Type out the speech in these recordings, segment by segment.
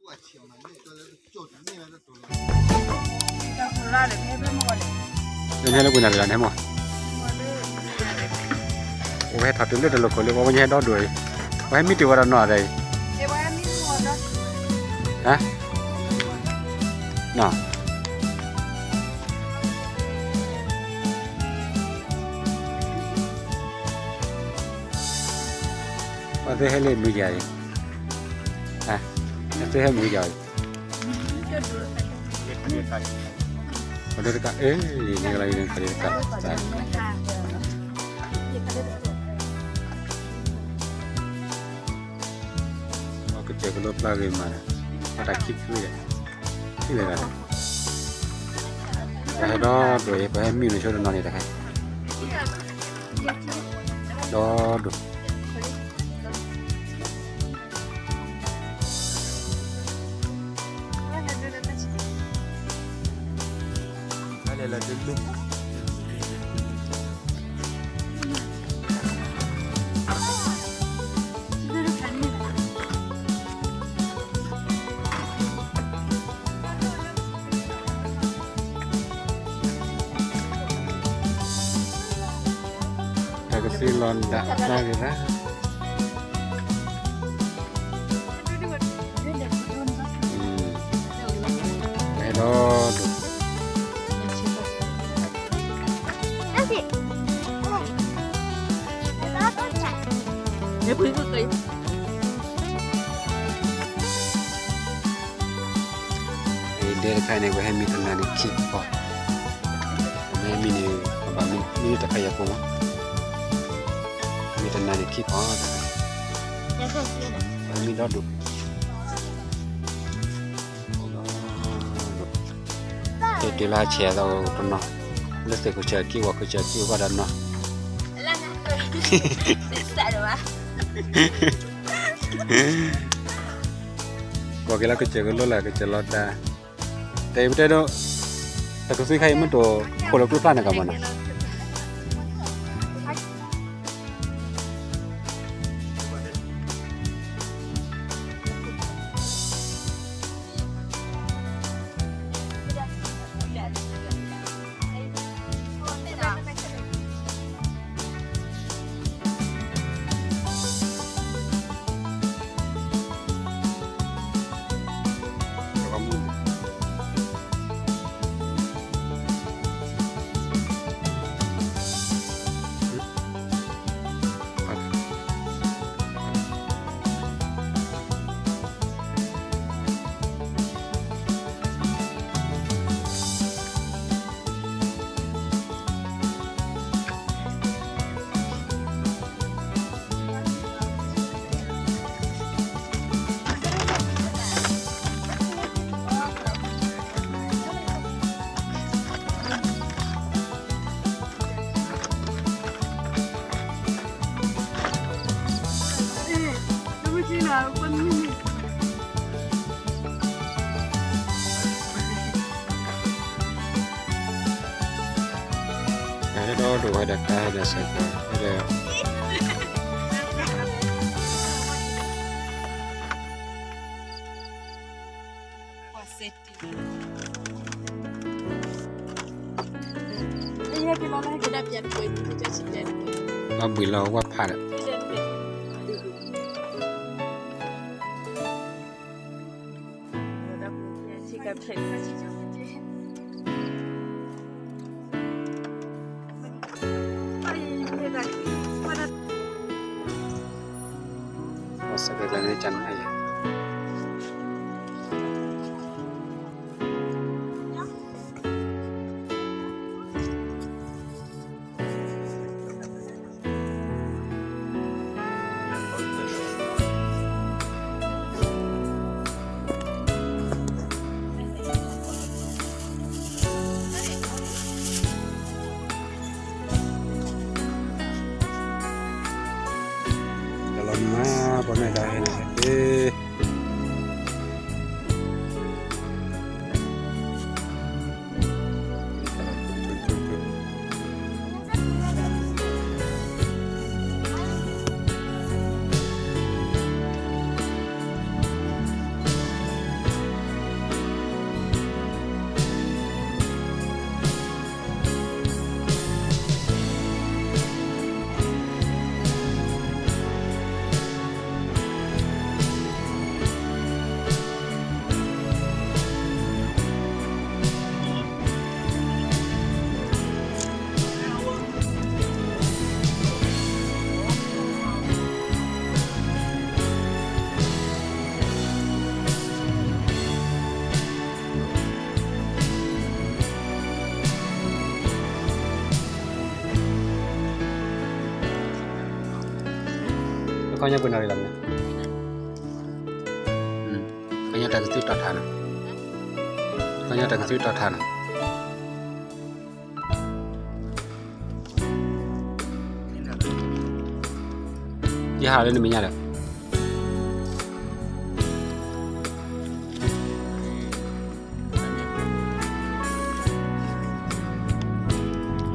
လၢညါလၢပှၤနၤတဂၤန့ၣ်မး, အိၣ်ဝဲထီၣ်တုၤလၢတလီၤခိၣ်လၢ ပှၤဝဲညါဟဲဒီဒိၣ်အံၤ, ပှၤဟဲမံတ့ၢ်ဝဲဒီးနီၢ်အံၤ, ဟါ, နီၢ်, ပှၤသ့ဟဲလၢမုၢ်ယၤအံၤ, ပှၤသ့ဟဲမုၢ်ယၤအံၤ, ပှၤဒိတကး, အ့, န့ၣ်ကလီၤအံၤန့ၣ် ပှၤဒိတကး, ပှၤကစၢၢ်ကလိပျၢ်ဂ့ၤမး, ပှၤတၢ်ခံဖုဒီး, ထံၣ်လၢၤဂၤ, ပှၤဟဲဒီဒိၣ်အံၤ ပှၤဟဲမံလၢဆိတနီၤန့ၣ်တခါ, ဒီဒိၣ် တၢ်ကသ့လီၤဒၣ်တၢ်ဂ့ၤဒၣ်, ဟဲဒီဒိၣ် ဒဲတခါန့ၣ် ပှၤဟဲမံတနၤန့ၣ်ခံဖီ, ပှၤမ့ၢ်မံန့ၣ် ပဘၣ်မံတခါယၤဖိမး, မံတနၤန့ၣ်ခံဖီ, ပှၤမံဒီဒိၣ် တဲတုၤလၢဆဲးသးအိၣ်တနီၤ, လၢသုးခိၣ်စၢၤက့ ဝီၤခိၣ်စၢၤက့အိၣ်ဘၣ်ဒီးနီၤ, ကွၢ်က့ၤလၢကစၢၢ်ကလိလၢကစၢၢ်လီၤတၢ်, တဲပတဲဒိ, တၢ်ကသွံခါအံၤမ့ၢ်တအိၣ်ခိၣ်လၢကျိဖျါန့ၣ်ကမၤနီၤ ဟဲဒီဒိၣ်ဝဲဒီးကါဒီးစဲးကီးဒီး ဘၣ်ဘှံးလီၤဝၣ်ဖးဒီး အစကလၢန့ၣ်ကနၣ်ယၤ တလီၤမး ပှၤမဲာ်တၢ်ဟဲန့ၣ်ဟဲ ညါပှဲၤနီၣ်ရံၣ်လီၤမ့ၢ်, ကညီတၢ်ကသုးတီၤထါနီၤ, ကညီတၢ်ကသုးတီၤထါနီၤ, ယဟးလၢနမဲာ်ညါဒီး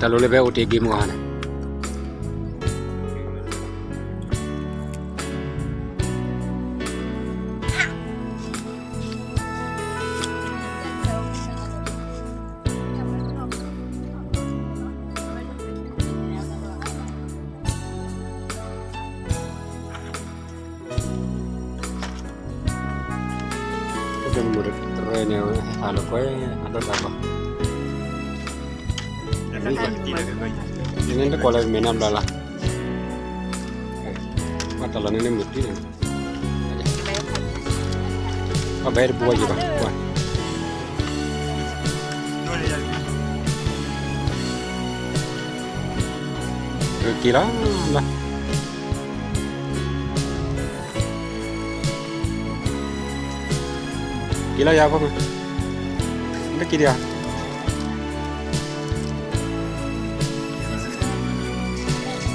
တၢ်လိၣ်လၢဖဲအိၣ်တ့ၢ်ဂ့ၢ်မုၢ်ဟါန့ၣ်, မုၢ်တရဲန့ၣ် ဟးလိာ်ကွဲ အဒိၣ်တၢ်ဘၣ်, န့ၣ်တကွၢ်လၢမဲာ်နါဘျါလီၤ, ဘၣ်တၢ်လီၢ်န့ၣ်န့ၣ်မုၢ်တံၢ်န့ၣ်, ဘၣ်ဘဲတပူၤဝဲယံၤဘၣ်, က့ၤလီၤ, က့ၤလီၤယၤဖိမုၣ်, တက့ၤဒံးဧါ, ပှၤဟဲဟးတပ့ၢ်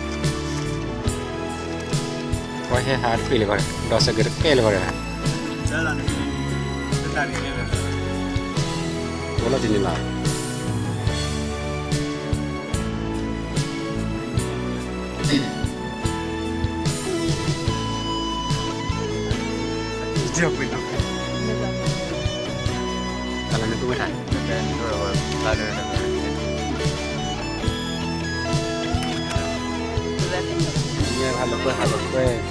လၢၤဂီၢ်, ဒီးစကတကဲလၢၤဂီၢ်, အိၣ်လီၤတံၢ်န့ၣ်လီၤ. ဟးလိာ်ကွဲ ဟးလိာ်ကွဲ န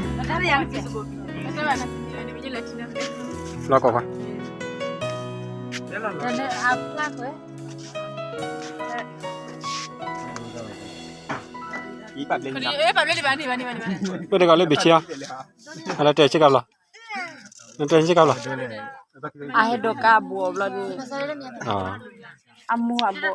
ီၢ်လီၤဆီအံၤကွၢ်လံနီၤ. ဒိၣ်ဒိၣ်န့ၣ် လီၤကီၢ်ခွါ. ပတဂၤလၢဘ့ၣ်ဆ့ဧါ, အလၢတဲဆ့ကၤဘျီ, တဲဆ့ကၤဘျီ, အဟဲဒိးကါအဘိအဘျီဒီး, အမူအဘိ.